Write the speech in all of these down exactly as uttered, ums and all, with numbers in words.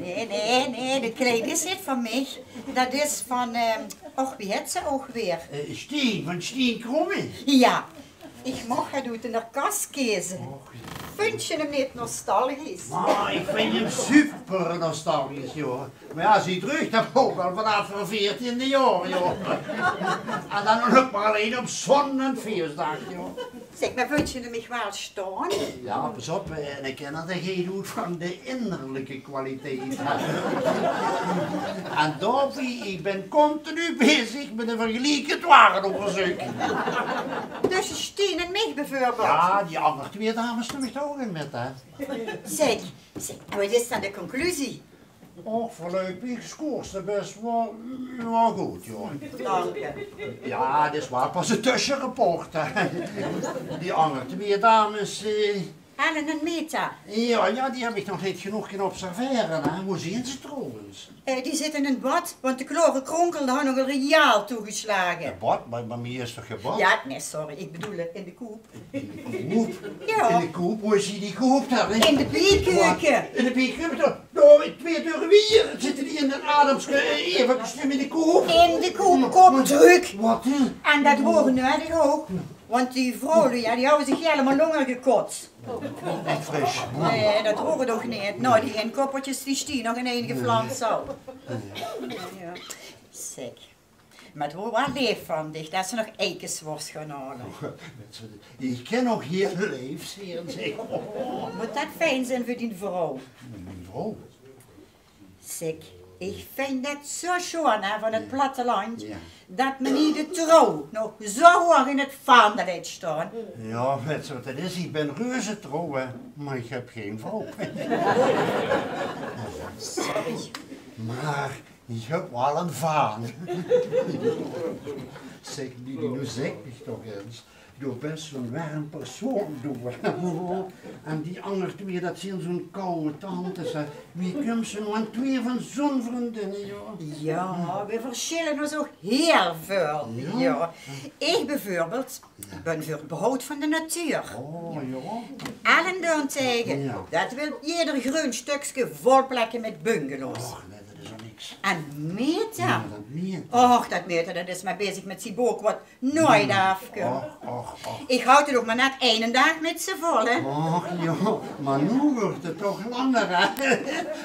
Nae, nae, nae, dit kleid is neet van mich. Dat is van, eh, och, wie hèt ze ouch weer? Eh, Stien, van Stien Kromme. Jao, ich moch 't oet de kas keze. Och, jao. Vins se 'm neet nostalgisch? Ah, ich vinj 'm super nostalgisch, jao. Mer jao, zie druug dat ouch al vanaaf häör veertiende jaor, jao. En dan ouch mer allein op zon- en fieësdaag, jao. Zèk, mer vins se 'm mich waal staon? Jao, pas op, eh, en ich kin dat hieël good van de innerlike kwaliteit höbbe. En daobie, ich bön continu bezig mit 'n vergeliekend warenóngerzeuk. Tösse Stien en mich bieveurbeeld? Jao, die anger twieë dames doon ich d'r ouch in mit, hè. Zèk, zèk, waat is dan de conclusie? Och, veurluipig scoors se bès waal, waal good, jao. Dank dich. Jao, dit is waal pas 'n tösserapport, hè. Die anger twieë dames, eh. Ellen en Meta. Jao, jao, die höb ich nog neet genóg kinne observere, hè. Wo zeen ze trouwens? Eh, die zitte in bad, want de klore krónkel, dae haet nog 'n riaal toegeslage. In bad? Mer, mer bie mich is toch gein bad? Jao, nae, sorry, ich bedoel, eh, in de koep. In de koep? Jao. In de koep? Wo is die koep dan? In de biekeuke. Waat? In de biekeuke? Dao, dao, twieë deure wiejer zitte die in 'n ademske, eh, eve in de koep. In de koep, kóm trök. Waat dan? En dat waor nuuedig ouch, want die vrouwluuj, jao, die hawwe zich hielemaol óngergekots. Fris. Nae, dat waor 't ouch neet. Noe, die inkoppeltjes, die Stien nog in ein geflans haw. Jao. Zèk. Mer 't waor waal leef van dich, dat se nog eikes waors gaon haole. Ich kin ouch hieël leef zeen, zèk. Mót dat fijn zeen veur dien vrouw? Mien vrouw? Zèk, ich vinj dat zo sjoon, hè, van 't plattelandj, jao, dat me hie de trouw nog zo hoog in 't vaandel haet staon. Jao, wèts se waat 't is? Ich bön reuze trouw, hè, mer ich höb gein vrouw. Sorry. Mer Ich höb waal 'n vaan. Zèk, Bibi, noe zèk mich toch ins. Doe bès zo'n werm persoon, doe. En die anger twieë, dat zeen zo'n kouwe tantes, hè. Wie kums se noe aan twieë van zo'n vriendinne, jao? Jao, veer versjille ós ouch hiel väöl. Jao? Jao. Ich bieveurbeeld, ich bön veur 't behoud van de natuur. Oh, jao. Ellen daontaenge, jao, dat wilt jeder greun stökske volplekke mit bungalows. Och, nae, dat is ouch niks. En Meta? Jao, dat Meta. Och, dat Meta, dat is mer bezig mit zie book wat noeats aafkump. Och, och, och. Ich haw 't ouch mer net eine daag mit ze vol, hè. Och, jao, mer noe wuuert 't toch langer, hè.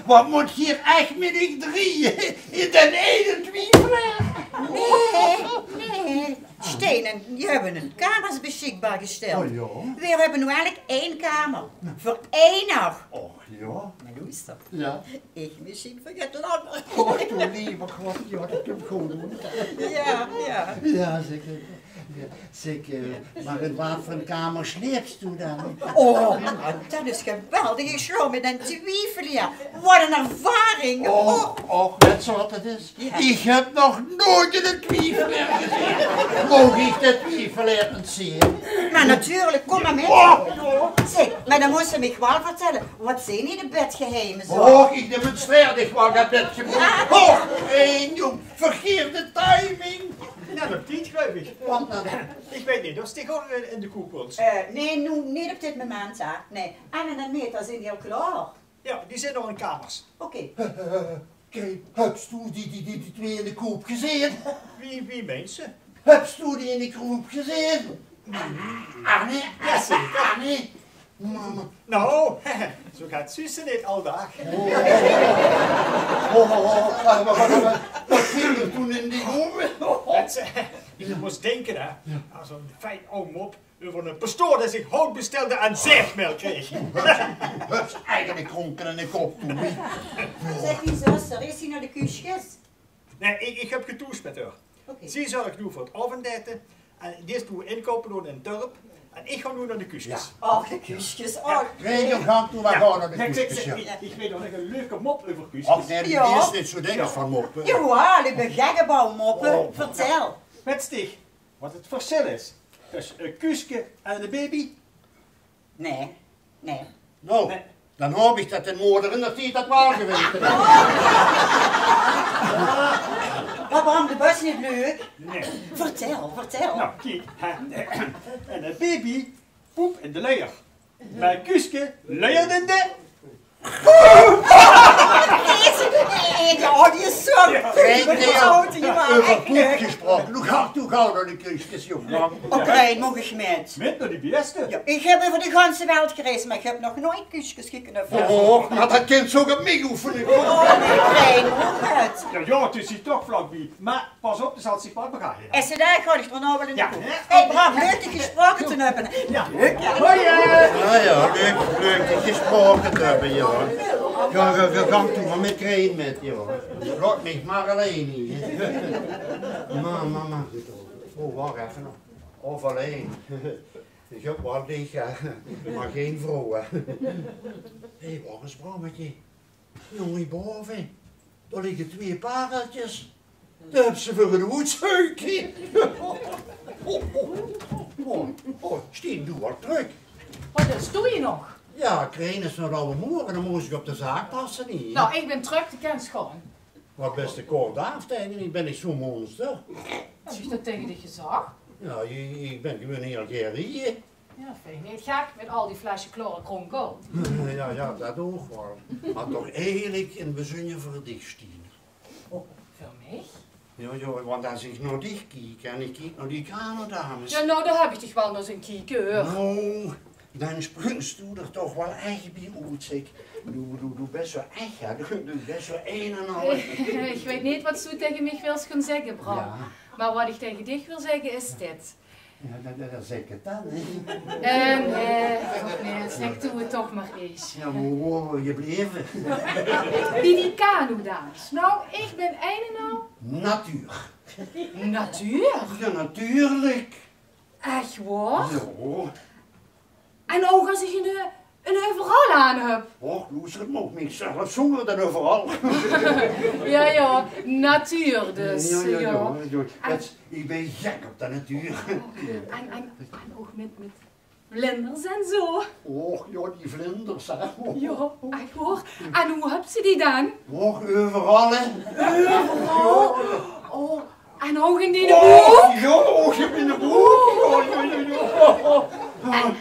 Wat mót geer ech mit uch drieje in den eine twiefelaer? Nae, nae. Stien en ich höbbe kamers besjikbaar gesteld. Oh, jao? Veer höbbe noe eigelik ein kamer. Jao. Veur ein nach. Och, jao. Mer loester. Jao. Ich mesjien veur get langer. Och, doe leve God, jao, dat kump good oet. Jao, jao. Jao, zeker. Jao, zeker. Mer in waat veur ein kamer sjleeps doe dan? Oh, dat is geweldig. Ich sjlaop mit eine twiefelaer. Wat ein ervaring. Och, och, wèts se waat 't is? Jao. Ich höb nog noeats eine twiefelaer gezeen. Maag ich de twiefelaer ins zeen? Mer natuurlik, kóm mer mit. Oh. Zèk, mer dan mós se mich waal vertèlle, wat zeen hie de bedgeheime zo? Och, ich demonstreer dich waal det bedgeheim. Jao. Och, ein jóng, verkeerde timing. Noe, det is geluif ich. Wat dan? Ich weit neet of se dich ouch in, in de koep wils. Eh, nae, noe neet op dit moment, hè. Nae, Ellen en Meta zeen hie al klaor. Jao, die zeen nog in kamers. Oké. Krik, höbs doe die, die, die, die twieë in de koep gezeen? Wie, wie meins se? Höbs doe die in de koep gezeen? Annie? Jao, zeker. Annie? Mama. Noe, zo get zuus se neet alledaag. Oh, oh, oh, oh, wach, wach, wach, wach. Wat ging d'r toen in die koep? Det, eh, ich mós dinke, hè. Jao. Jao, zo'n fijn aw mop. Euver eine pastoor dae zich hout bestelde en zaegmael kreeg. Höbs, höbs eigelik krónkel in de kop, doe. Zèk, die zuster, is die nao de Kuusjkes? Nae, ich, ich höb getoesj mit häör. Oké. Zie zörg noe veur 't aovendete. En die is noe inkoupe doon in 't dörp. En ich gaon noe nao de Kuusjkes. Jao. Och, de Kuusjkes. Jao. Och. Nae, jao, gaot toe, veer gaon nao de Kuusjkes, jao. Ich, ich weit nog ein leuke mop euver Kuusjkes. Och nae, die is neet zo dink van moppe. Jawaal, ich bön gek op aw moppe. Oh. Vertèl. Wèts se, waat 't versjil is tösse ein kuusjke en ein baby? Nae, nae. Noe, dan haop ich det de moder in d'r tied det waal gewete haet. Papa, de bös neet leuk. Nae. Vertèl, vertèl. Noe, kiek, hè. En ein baby poep in de luier. Mien kuuske luiert in de... Jezus, die is zo... Hé, Theo, euver poep gesproke. Noe gaot, noe gaot nao de kuuskes, jóng. Oké, maag ich mit? Mit nao die bèste? Ja, ich höb euver de ganse welt gereis, mer ich höb nog noeit kuuskes geknuffeld. Och, mer det kènt ze ouch op mich oefene. Oh, mien klein, hoe het? Ja, ja, 't is hie toch vlakbie. Mer pas op, d'r zal zich waat begane. Is ze dao? Gaon ich d'r noe waal in de koek. Hé, Bram, leuk dich gesproke te höbbe. Ja. Leuk, ja. Hoi, eh. Ja, ja, leuk, leuk dich gesproke te höbbe, ja. Ja, ja, ja, gaank toe mer mit Krien mit, ja. Laot mich mer allein hie. Mama, mama. Oh, wach effe nog. Of allein. Ich höb waal dich, hè. Mer gein vrouw, hè. Hé, wach ins, Brammetje. Jóng, hie bove, dao ligke twee pareltjes. Die höbs se veur 'n oetzeuk. Oh, oh, oh, Stien, doe waal trök. Waat is, doe hie nog? Ja, Krien is nao de Awwe Moer, dan mós ich op de zaak passe, hè. Noe, ich bön trök, de kins gaon. Waat bès se kort aaf taenge mich, bön ich zoe'n monster? Höb ich det taenge dich gezag? Ja, ich, ich bön gewoon hieël gaer hie. Ja, vinj ich neet gek, mit al die flesje chlorochroom goud. Ja, ja, det ouch waal. Mer toch eigelik in 't bezunjer veur dich, Stien. Oh, veur mich? Ja, ja, want es ich nao dich kiek en ich kiek nao die Kano-dames. Ja, noe, dao höb ich dich waal nao zeen kieke, huur. Noe, dan springs doe d'r toch waal ech bie oet, zèk. Doe, doe, doe bès zoe ech, hè. Doe, doe bès zoe ein en al. Ich weit neet waat doe taenge mich wils gaon zègke, Bram. Ja. Mer waat ich taenge dich wil zègke is dit. Ja, det, det, det zèk ich dan, hè. Eh, nae, och nae, zèk doe 't toch mer ins. Ja, wo, wo waore v'r gebleve? Bie die Kano-dames. Noe, ich bön ein en al natuur. Natuur? Ja, natuurlik. Ech waor? Ja. En ouch es ich 'n, eh, 'n euveral aan höb. Och, loester, 't maak mich zelfs hónger dan euveral. Ja, ja, natuur dus, ja, ja, ja. Ja, ja. Ich bön gek op de natuur. En, en, en ouch mit, mit vlinders en zoe. Och, ja, die vlinders, hè. Ja, ech waor. En wo höbs se die dan? Och, euveral, hè. Euveral? Oh, en ouch in diene boek? Ja, ouch in miene boek. Ja, ja, ja, ja. En,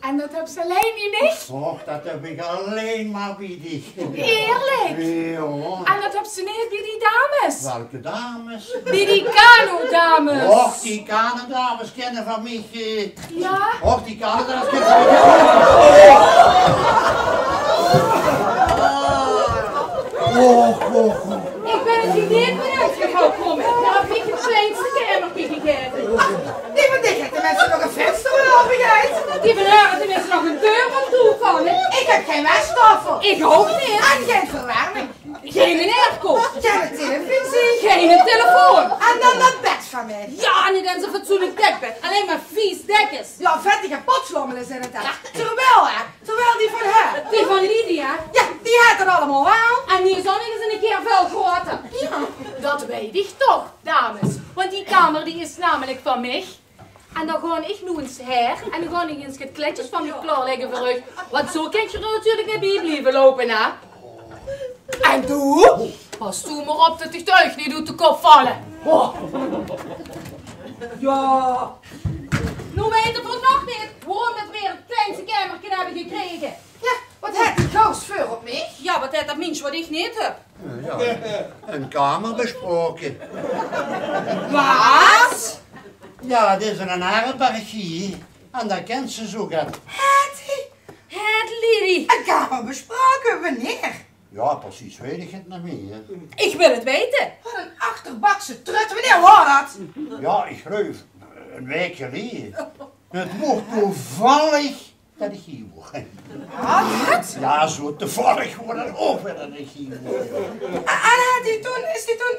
en det höbs se allein bie mich? Och, det höb ich allein mer bie dich. Eerlik? Ja. En det höbs se neet bie die dames? Welke dames? Bie die Kano-dames. Och, die Kano-dames kènne van mich, eh, Ja? Och, die Kano-dames kènne van mich. Och, och, och. Ich bön 't hie neet mit ins gegaon kómme. Dao höb ich 't kleinste kamerke gegaeve. Die van dich haet tenminste nog ein vinster waal opengehad. Die van häör haet tenminste nog ein deur van toe kónne. Ich höb gein wastafel. Ich ouch neet. En gein verwerming. Gein airco. Gein televisie. Gein telefoon. En dan det bèd van mich. Ja, neet ins ein fatsoenlik dekbèd. Allein mer vies dekkes. Ja, vettige potslommele zeen 't dan. Ja. Terwiel, hè, terwiel die van häör. Die van Lydia. Ja, die haet 't allemaol waal. En die is ouch nog ins ein kier väöl groter. Ja. Det weit ich toch, dames. Want die kamer, die is namelik van mich. En dan gaon ich noe ins haer en dan gaon ich ins get kleidjes van mich klaorlègke veur uch. Want zoe kènt geer natuurlik neet bie blieve loupe, hè? En doe? Pas doe mer op det ich dich neet oet de kop val. Oh. Ja. Noe weite v'r nog neet waorom det v'r 't kleinste kamerke höbbe gekrege. Ja, waat haet die gous veur op mich? Ja, waat haet det minsj waat ich neet höb? Ja, ein kamer besproke. Waat? Ja, det is ein herberg hie. En dao kènt ze zoe get. Haet, haet Lydie ein kamer besproke? Wannieër? Ja, precies weit ich 't neet mieë. Ich wil 't weite. Waat ein achterbakse trut. Wannieër waor det? Ja, ich geluif ein waek geleje. 't Waor toevallig det ich hie waor. Waat? Ja, zoe toevallig waor det ouch weer det ich hie waor. En, en haet die toen, is die toen,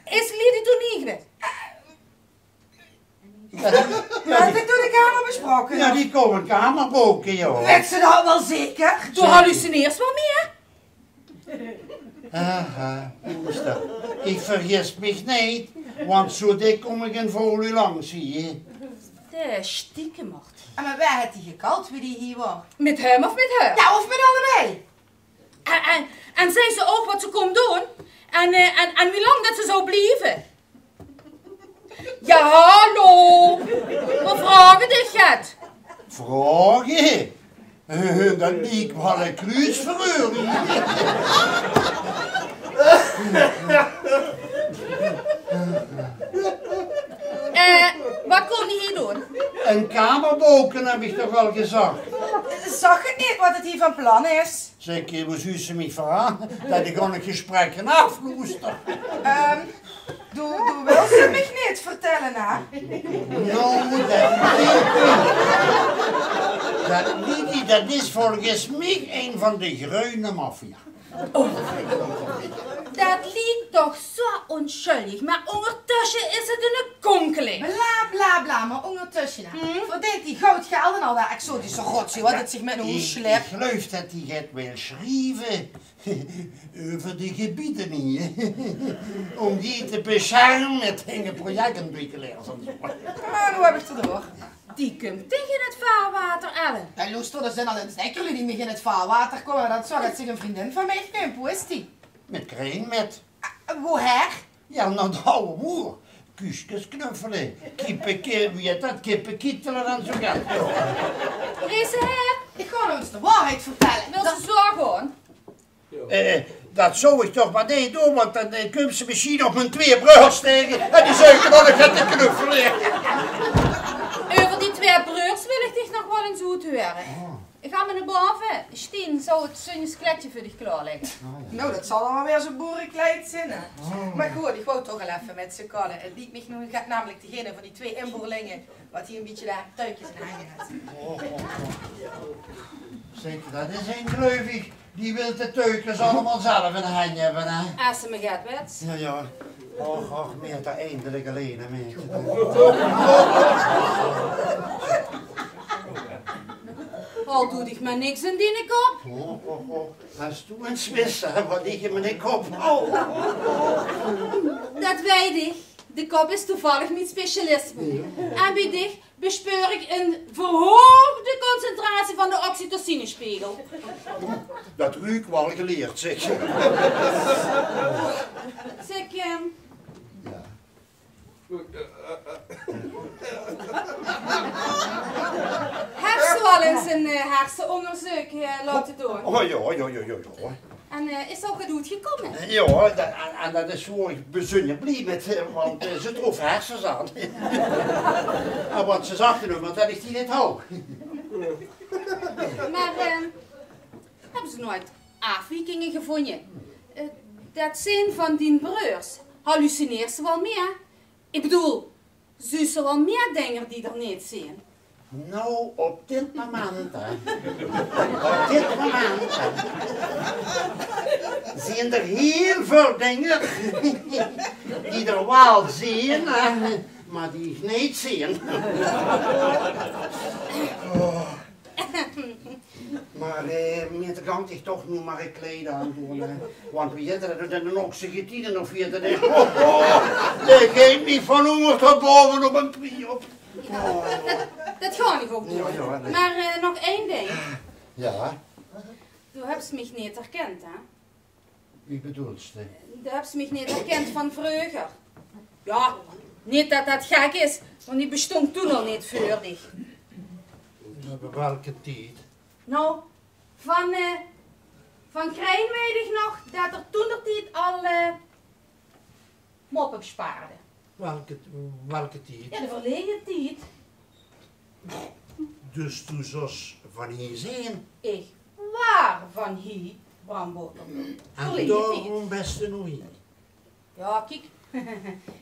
is Lydie toen hie gewaes? Ja, die, ja, die, haet die toen de kamer besproke? Ja, die kós ein kamer boeke, ja. Wèts se det waal zeker? Doe hallucineers waal mieë. Aha, loester. Ich vergis mich neet, want zoe dik kóm ich in Veluwe langs hie. De stiekemert. En mit wae haet die gekald wie die hie waor? Mit häöm of mit häör? Ja, of mit allebei. En, en, en zag ze ouch waat ze kóm doon? En, eh, en, en wie lang det ze zou blieve? Ja, hallo! V'r vraoge dich get. Vraoge? Eh, dat liek waal ein kruusverheuring. Eh, wat kómp geer hie doon? Ein kamer boeke, höb ich toch al gezag. Zag 't neet wat 't hie van plan is? Zèk, eh, wo zuus se mich veur aan? Dat ich aan 't gesprek gaon aafloestere. Ehm, doe, doe wils 't mich neet vertèlle, hè? Noe, dat liek, dat liek, dat is volges mich ein van de greune maffia. Oh. Dat liek toch zo ónsjuldig, mer óngertösse is 't ein konkeling. Bla, bla, bla, mer óngertösse, hè, verdeent die good geld aan al dae exotische rotzooi, wat 't zich mit noe sjlep. Ich geluif dat die get wil sjrieve euver de gebiede hie, óm die te besjerme taenge projectontwikkelaars en zo. Mer noe höb ich 't door. Die kump dich in 't vaarwater, Ellen. Dae loester, d'r zeen al ins dekkeluuj die mich in 't vaarwater kómme. Dat zag dat zich ein vriendin van mich kump. Wo is die? Mit Kreen mit. Eh, wohaer? Jao, nao de Houwe Moer. Kuuskes knuffele. Kippe, ki-, wie hèt dat? Kippe kietele en zo get. Is 't? Ich gaon ós de waorheid vertèlle. Wils se zo gaon? Eh, dat zou ich toch mer neet doon, want dan, eh, kump ze mesjien nog mien twee breurs taenge en die zeuke dan nog get te knuffele. Euver die twee breurs wil ich dich nog waal ins oethure. Ich gaon mer nao bove. Stien zou 't zunjeskleidje veur dich klaorlègke. Noe, dat zal dan waal weer zoe'n boerekleid zeen, hè. Mer good, ich wou toch al effe mit ze kalle. 't Liek mich noe, namelik degene van die twee inboorlinge wat hie ein bietje de tuikes in de henj haet. Zèk, dat is ein, geluif ich. Die wilt de tuikes allemaol zelf in de henj höbbe, hè? Es se mer get wèts. Jao, jao. Och, och, Meerte, eindelik allein, hè, Meerte. Haol doe dich mer niks in diene kop. Och, och, och. Es doe ins wis, hè, wat ich in miene kop haw. Dat weit ich. De kop is toevallig mien specialisme. En bie dich bespeur ich ein verhoogde concentratie van de oxytocinespiegel. Dat höb ich waal geleerd, zèk. Zèk, ehm, höbs se al ins ein, eh, hersenóngerzeuk, eh, laote doon? Oh, jao, jao, jao, jao, jao. En, eh, is 't ouch good oetgekómme? Jao, dat, en, en dat is zoe, ich bön zunjer blie mit, eh, want, eh, ze troof hersens aan. En wat ze zag, want dat ich die neet haw. Mer, eh, höbbe ze noeit aafwiekinge gevónje? Eh, dat zeen van dien breurs. Hallucineers se waal mieë? Ich bedoel, zuus se waal mieë dinger die d'r neet zeen? Noe, op dit moment, hè. Op dit moment, hè, zeen d'r hiel väöl dinger die d'r waal zeen, hè, mer die ich neet zeen. Oh. Mer, eh, Meerte, gank dich toch noe mer ein kleid aandoon, hè. Want wie hèt dat, ein oxygitine of wie hèt dat? Oh, oh, dae geit mich van ónger tot bove op ein prie op. Jao, dat, dat gaon ich ouch doon. Jao, jao, nae. Mer, eh, nog ein ding. Jao. Doe höbs mich neet herkènd, hè? Wie bedoels se? Doe höbs mich neet herkènd van vreuger. Jao, neet dat dat gek is, want ich bestóng toen al neet veur dich. Euver welke tied? Noe, van, eh, van Krijn weit ich nog dat d'r toendertied al, eh, mop op spaarde. Welke, welke tied? Jao, de verleje tied. Dus doe zós van hie zeen? Ich waor van hie, Bram Boterbloem. En daorum bès se noe hie? Jao, kiek,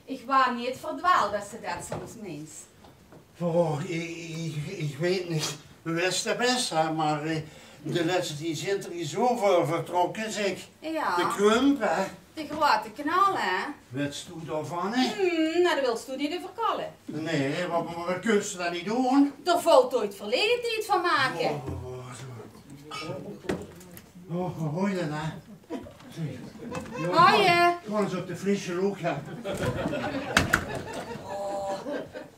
ich waor neet verdwaald, es se dat soms meins. Och, ich, ich, ich weit neet. Wis te bès, hè, mer, eh, de lètste tied zeen d'r hie zoväöl vertrokke, zèk. Jao. De krump, hè. De groeate knal, hè. Wèts doe daovan, hè? Hm, noe, dat wils doe neet euver kalle. Nae, wat, wat, wat kóns se dan neet doon? D'r voltooid verleje tied van make. Oh, oh, oh, zo. Oh, oh, hoi dan, hè. Hoi, hè. Gewoon ins op de frisse loch, hè.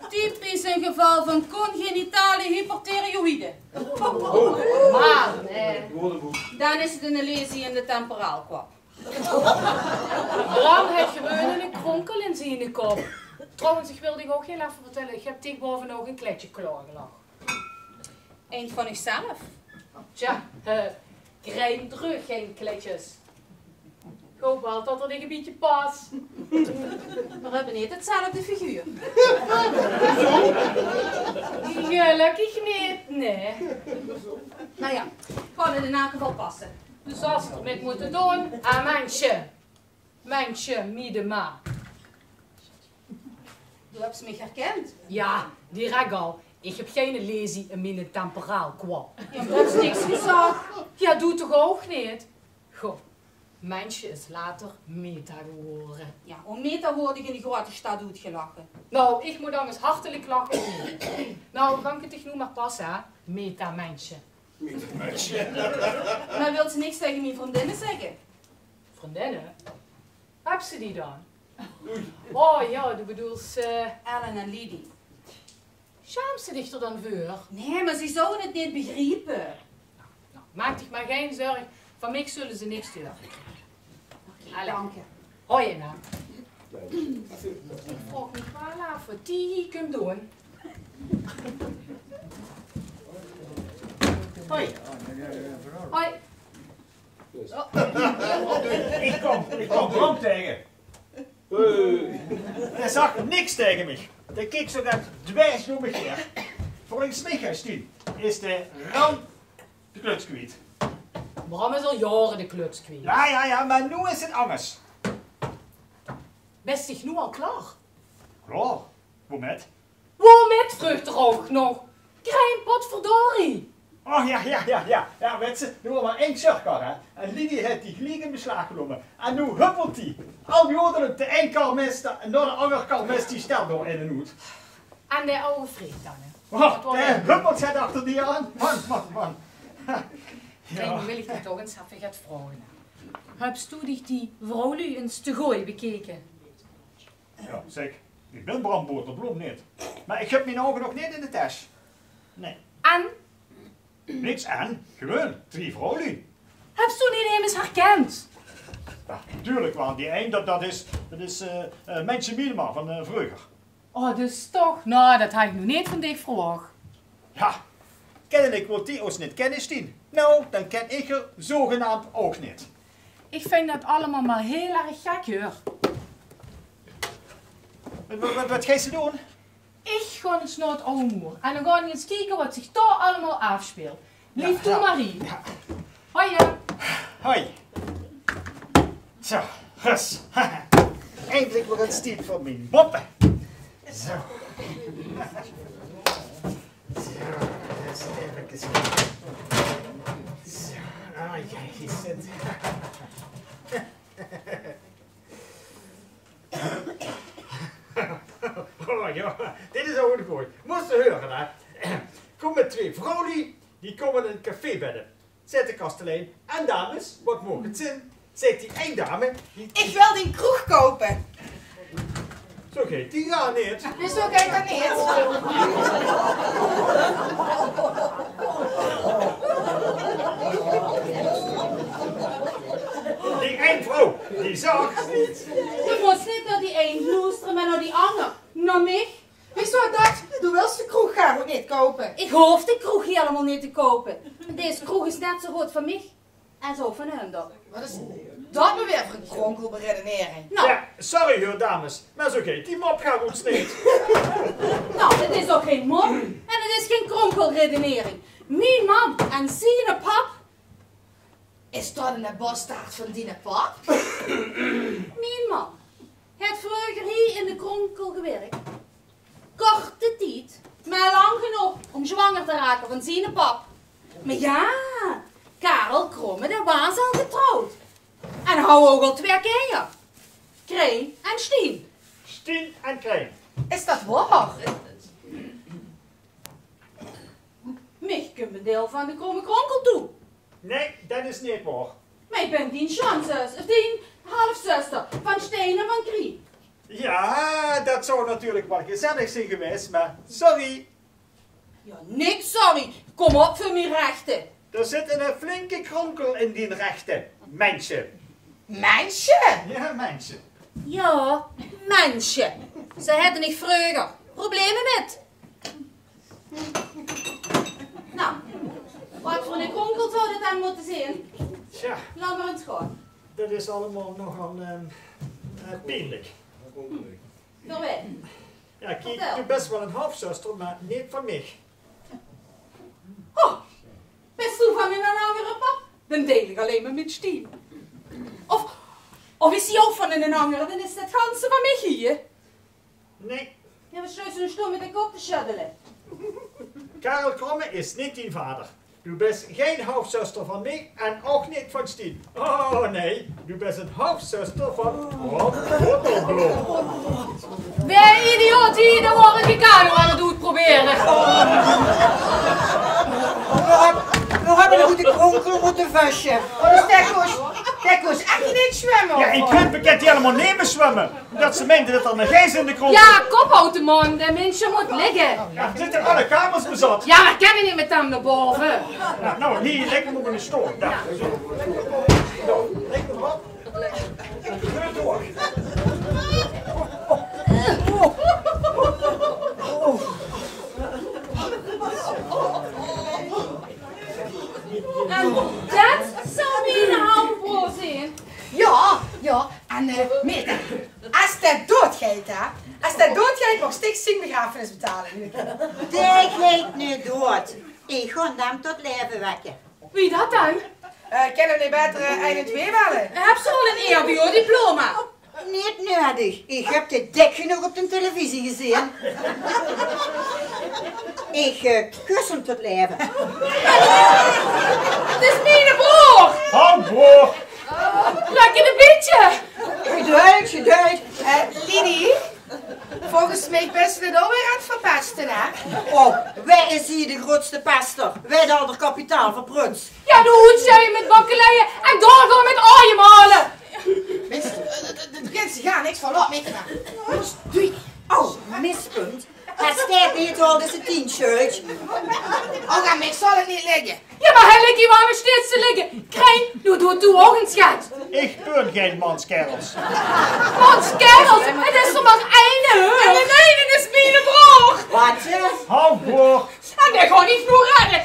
Typisch ein geval van congenitale hyperthyreoïde. Mer, eh, dan is 't ein lesie in de temporaalkwap. Bram haet gewoon eine kronkel in ziene kop. Trouwens, ich wil dich ouch hiel effe vertèlle, ich höb dich bove ouch ein kleidje klaorgelag. Ein van uch zelf? Tja, eh, grein dreug gein kleidjes. Ich haop waal det 'r dich ein bietje pas. Veer höbbe neet 'tzelfde figuur. Gelökkig neet, nae. Noe jao, ich gaon 't in eder geval passe. Dus zals se 't mit mótte doon, hè, mensje. Mensje, Miedema. Doe höbs mich herkènd. Jao, direk al. Ich höb geine laesie in mien temporaal kwab. Jao, mer doe höbs niks gezag. Jao, doe toch ouch neet? Goh, mensje is later Meta gewore. Jao, óm Meta woort ich in de groeate stad oetgelache. Noe, ich mót angers hartelik lache. Noe, kan ich 't dich noe mer passe, hè? Meta-mensje. Meta-mensje. Mer wils se niks taenge mien vriendinne zègke? Vriendinne? Höbs se die dan? Oei. Oh jao, doe bedoels, eh, Ellen en Lydie. Sjaams se dich d'r dan veur? Nae, mer zie zouwe 't neet begriepe. Noe, maak dich mer gein zörg. Van mich zulle ze niks te heure kriege. Oké, dank dich. Hoi, Anna. Ich vraog mich waal aaf waat die hie kump doon. Hoi. Hoi. Ich kóm, ich kóm Bram taenge. Dae zag niks taenge mich. Dae keek zoegat dwers door mich haer. Volges mich, Stien, is de Ram de kluts kwiet. Bram is al jaore de kluts kwiet. Jao, jao, jao, mer noe is 't angers. Bès dich noe al klaor? Klaor? Waomèt? Waomèt, vreug 'r ouch nog. Grein potverdorie. Oh, jao, jao, jao, jao. Jao, wèts se, noe waor mer ein sjörkar, hè. En Lydie haet die geliek in beslaag genómme. En noe huppelt die. Al jodelend, de ein kar mès, en nao de anger kar mès die sjtèl dao in en oet. En dae aw Freek dan, hè? Oh, dae huppelt zich achter die aan. Man, man, man. Jao. Noe wil ich dich toch ins effe get vraoge. Höbs doe dich die vrouwluuj ins te gooj bekeke? Jao, zèk, ich bön Bram Boterbloem neet. Mer ich höb mien ouge nog neet in de tes. Nae. En? Niks en. Gewoon, drie vrouwluuj. Höbs doe neet emes herkènd? Jao, natuurlik waal. Die ein, det, det is, det is, eh, eh, Mensje Miedema van, eh, vreuger. Oh, dus toch? Noe, det haw ich noe neet van dich verwach. Jao, kènnelik wilt die ós neet kènne, Stien. Noe, dan kèn ich 'r zogenaamd ouch neet. Ich vinj det allemaol mer hiel erg gek, huur. Waat, waat, waat geis se doon? Ich gaon ins nao 't aw moer en dan gaon ich ins kieke waat zich dao allemaol aafsjpeelt. Blief doe mer hie. Hoi, hè. Hoi. Zo, rus. Eindelik weer ins tied veur mien moppe. Zo. Zo, ins effe kieke. Zo, ah, jao, hie zit. Oh jao, dit is ouch ein gooj. Mós se heure, hè. Kómme twee vrouwluuj, die kómme ein café binne. Zaet de kastelein: "En dames, waat maag 't zeen?" Zaet die ein dame: "Ich wil dien kroeg koupe." Zo geit die dan neet. Wieso geit det neet? Die ein vrouw, die zag: "Doe mós neet nao die ein loestere, mer nao die anger. Nao mich." Wieso det? Doe wils de kroeg gaar neet koupe. Ich hoof de kroeg hielemaol neet te koupe. Dees kroeg is net zo good van mich es ouch van hun dan. Waat is det noe weer veur ein kronkelberedenering? Noe. Jao, sorry huur, dames, mer zo geit die mop gaar oets neet. Noe, 't is ouch gein mop en 't is gein kronkelredenering. Mien mam en ziene pap Is det eine bastaard van diene pap? Mien mam haet vreuger hie in de kronkel gewirk. Korte tied, mer lang genóg óm zwanger te rake van ziene pap. Mer jao, Karel Kromme, dae waas al getrouwd. En haw ouch al twee kinjer. Krien en Stien. Stien en Krien. Is det waor? Mich kump ein deil van de Kromme Kronkel toe. Nae, det is neet waor. Mer ich bön dien sjoonzus, of dien halfzuster, van Stien en van Krien. Jao, det zou natuurlik waal gezellig zeen gewaes, mer sorry. Jao, niks sorry. Kóm op veur mien rechte. D'r zit eine flinke kronkel in dien rechte, mensje. Mensje? Jao, mensje. Jao, mensje. Ze hadde ich vreuger probleme mit. Noe, Wat veur 'ne kronkel zou det dan mótte zeen? Tja. Laot mer ins gaon. Det is allemaol nogal, ehm, eh, pienlik. Veur wae? Jao, kiek, doe bès waal 'n haofzuster, mer neet van mich. Oh, bès doe van 'nen angere pap? Dan deil ich allein mer mit Stien. Of, of is die ouch van 'nen angere, dan is det ganse van mich hie. Nae. Jao, waat sjteis se noe sjtóm mit de kop te sjöddele? Karel Kromme is neet dien vader. Doe bès gein haofzuster van mich en ouch neet van Stien. Oh nae, doe bès 'n haofzuster van Rob Botterbloom. Wae idioot hie, dan waor ich de kano aan 't oetprobere. Veer höbbe, veer höbbe de goede kronkel mótte vösje. Oh, dus det kós, det kós ech neet zwumme. Jao, ich höb bekènd hielemaol neet mie zwumme. Ómdet ze meinde det d'r 'ne geis in de kronkel. Jao, kop oet de móndj, de minsje mót ligke. Jao, d'r zitte alle kamers bezat. Jao, mer kènne v'r neet mit häöm nao bove? Jao, noe, hie, lègk 'm op 'ne sjtool. Jao. Noe, lègk 'm op. En det zou miene haofbroor zeen. Jao, jao. En, eh, Meta, es dae doodgeit, hè? Es dae doodgeit, maag Stien zien begrafenis betale. Dae geit neet dood. Ich gaon 'm tot laeve wekke. Wie det dan? Eh, kènne v'r neet baeter, eh, ein en twee belle? Höbs se al ein E H B O-diploma? Neet nudig. Ich höb dit dèk genóg op de televisie gezeen. Ich, eh, kus 'm tot laeve. 't Is miene broor! Haofbroor! Lèkker de bietje! Geduld, geduld. Eh, Lidie, volges mich bès se dit alweer aan 't verpeste, hè? Oh, wae is hie de groeatste pester? Wae haet 't kapitaal verpruts? Jao, de hoed sjelle mit bakkeleie en doorgaon mit aojemale. Minse, eh, d-, d-, d-, kins se gaar niks van, laot mich mer. Oh, mispunt. Hae steit neet al, det is 'n tien-sjöldj. Och, aan mich zal 't neet ligke. Jao, mer hae ligk hie waal nog steeds te ligke. Kreng, noe doot doe ouch ins get. Ich bön gein manskerels. Manskerels? 't Is d'r mer eine, hè? En d'n eine is miene broor. Waat, hè? Haofbroor. En dae gaon ich noe redde.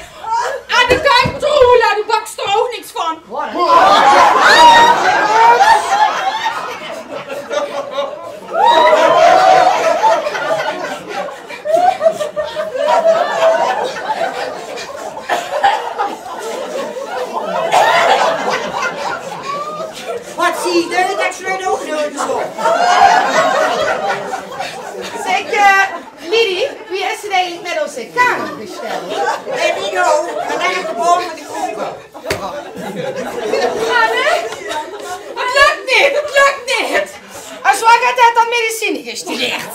En de kantj troela, doe baks d'r ouch niks van. Waat zie ich, det sjleit ouch neet zo. Zèk, eh, Lidie, wie is 't eigelik mit ózze kano gesjteld? Weit ich ouch, mer det is de boon van de kronkel. Anne? 't Lök neet, 't lök neet. En zo haet 'r dan medicine gestudeerd.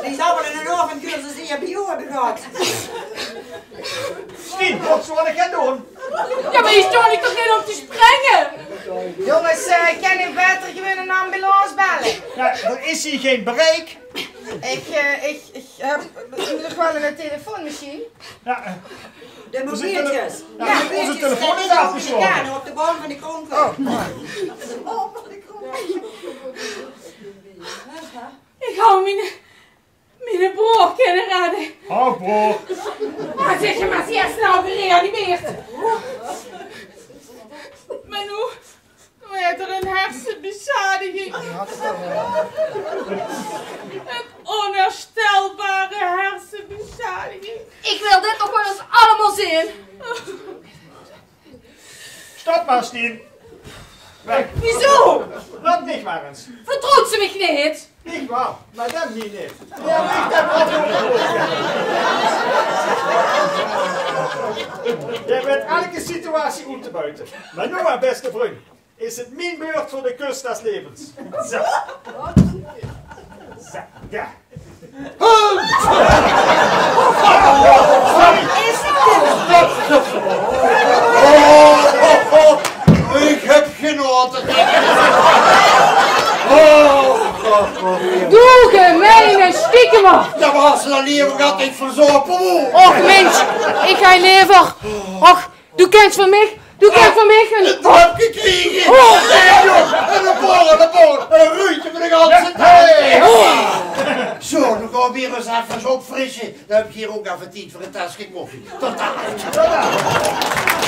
Die zal waal 'nen aovendcursus E H B O höbbe gehad. Stien, waat zal ich gaon doon? Jao, mer hie sjtaon ich toch neet óm te springe? Jónges, eh, kènne v'r baeter gewoon 'n ambulance belle? Jao, d'r is hie gein bereik. Ich, eh, ich, ich höb nog waal 'n telefoon mesjien. Jao, eh, de mobieltjes. Jao, ózze telefoon is aafgesjlaote. Jao, op de boon van de kronkel. Oh. Ich haw miene Miene broor kinne redde. Haofbroor. Mer zèk, mer is 'r noe gereanimeerd? Mer noe, noe haet 'r 'n hersebesjadiging. 'n Ónherstelbare hersebesjadiging. Ich wil dit nog waal ins allemaol zeen. Stop mer, Stien. Weg. Wieso? Laot mich mer ins. Vertroewt ze mich neet? Neet waor, mer dan hie neet. Jao, ich höb waal gehuurd. Doe wèts eder situatie oet te buite. Mer noe, mien bèste vrundj, is 't mien beurt veur de kus des levens. Zo. Zo, jao. Ich höb genaote. Doe gemeine stiekemer. Det waas 'n lever det ich verzope woor. Och mins, ich haw lever. Och, doe kèns van mich Doe kins van mich ein dröpke kriege. Nae, jóng, ein borrel, ein borrel, ein ruutje veur de ganse tied. Zo, noe gaon v'r ós effe opfrisse. Dan höb ich hie ouch effe tied veur ein teske koffie. Tot later.